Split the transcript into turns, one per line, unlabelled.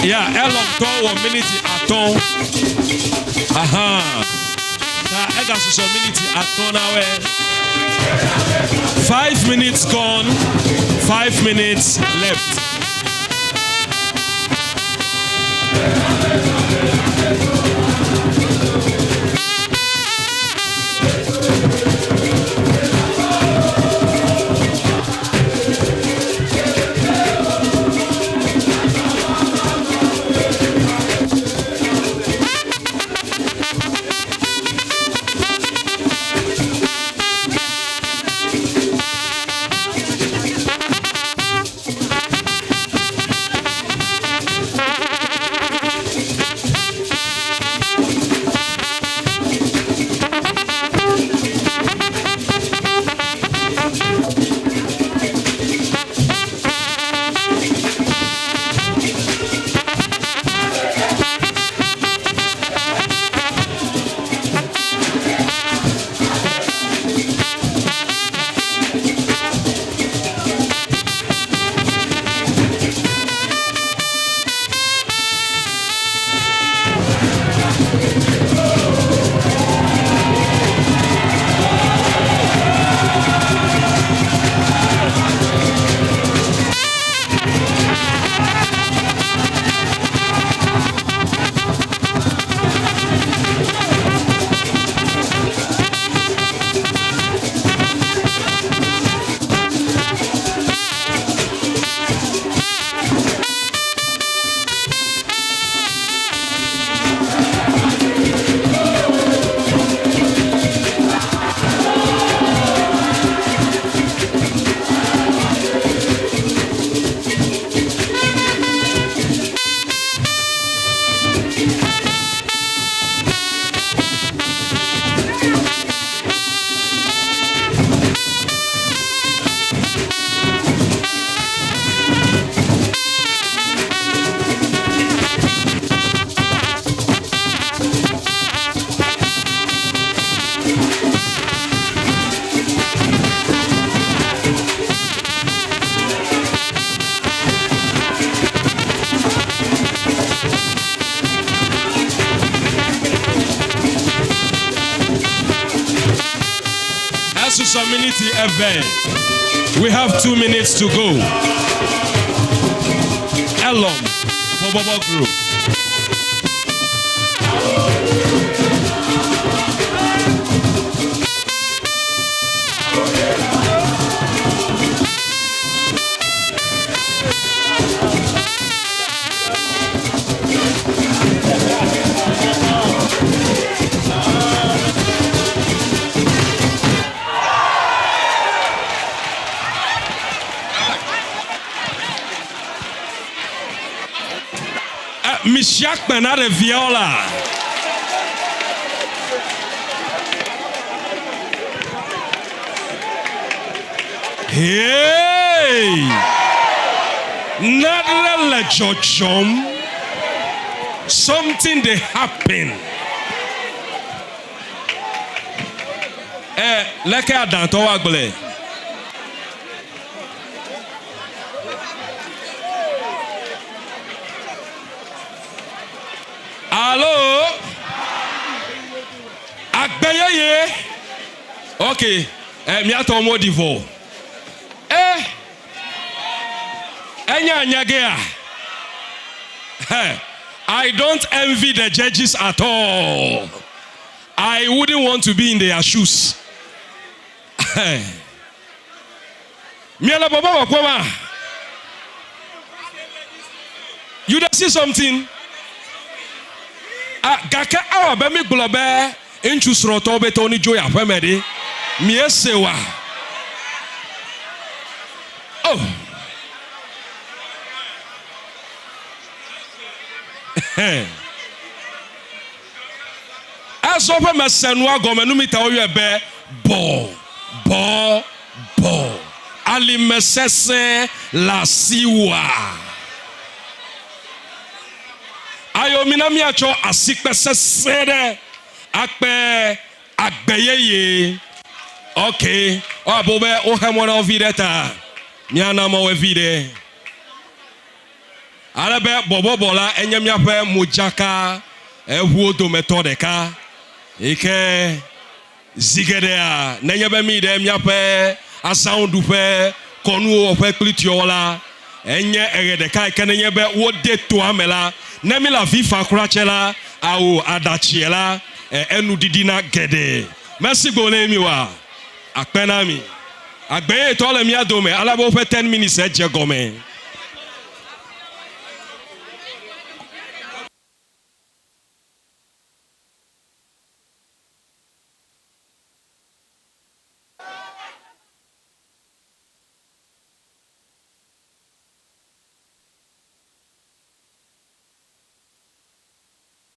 Ya Elɔmtɔwo wɔ miniti atɔ̃. Ahan. Ta egasusɔ miniti atɔ̃ na woe. 5 minutes gone, 5 minutes left. Esusɔ miniti eve. We have 2 minutes to go. Elom Bobobo Group. Misia kpe na ɖeviawo la. Hey! Nane le dzɔdzɔm. Something dey happen. Eh, leke adãtɔ woagblɔe? Alo? Agbe yeye. Ok, eh, míatɔ mo ɖi vɔ. Eh, enye anyagea. Hey, I don't envy the judges at all. I wouldn't want to be in their shoes. Miele bɔbɔ wɔ kpɔma? You dey see something? Ah, gake awɔ abe mi gblɔ be ŋutsu srɔ̃tɔwo be tɔwo ni dzo yi aƒeme ɖe. Miese wa? Oh. Azɔ ƒe mese nua gɔme nu mi ta woyɔe be bɔ, bɔ, bɔ. Alime sesẽ le asiwòa? Ayo mina míatsɔ asikpe sesẽ ɖe akpe agbe yeye. Ok, ewɔ abe wobe woxe mɔ na wo viɖe ta. Míana mɔ woe viɖe. Ale be bɔbɔbɔ la enye míaƒe modzaka eŋuwo dometɔ ɖeka yi ke zi geɖea nenye be míyi ɖe míaƒe azãwo ɖuƒe, kɔnuwo wɔƒe kple tuawo la, enye eɣe ɖeka yi ke nenye be wode toa me la, ne míle avi fa kura tsɛ la, ao aɖatsia la, enu ɖiɖina geɖe. Mesi gbo ne mi oa? Akpe na mi. Agbeyetɔ le mía dome ale be woƒe ten minutes edze gɔme.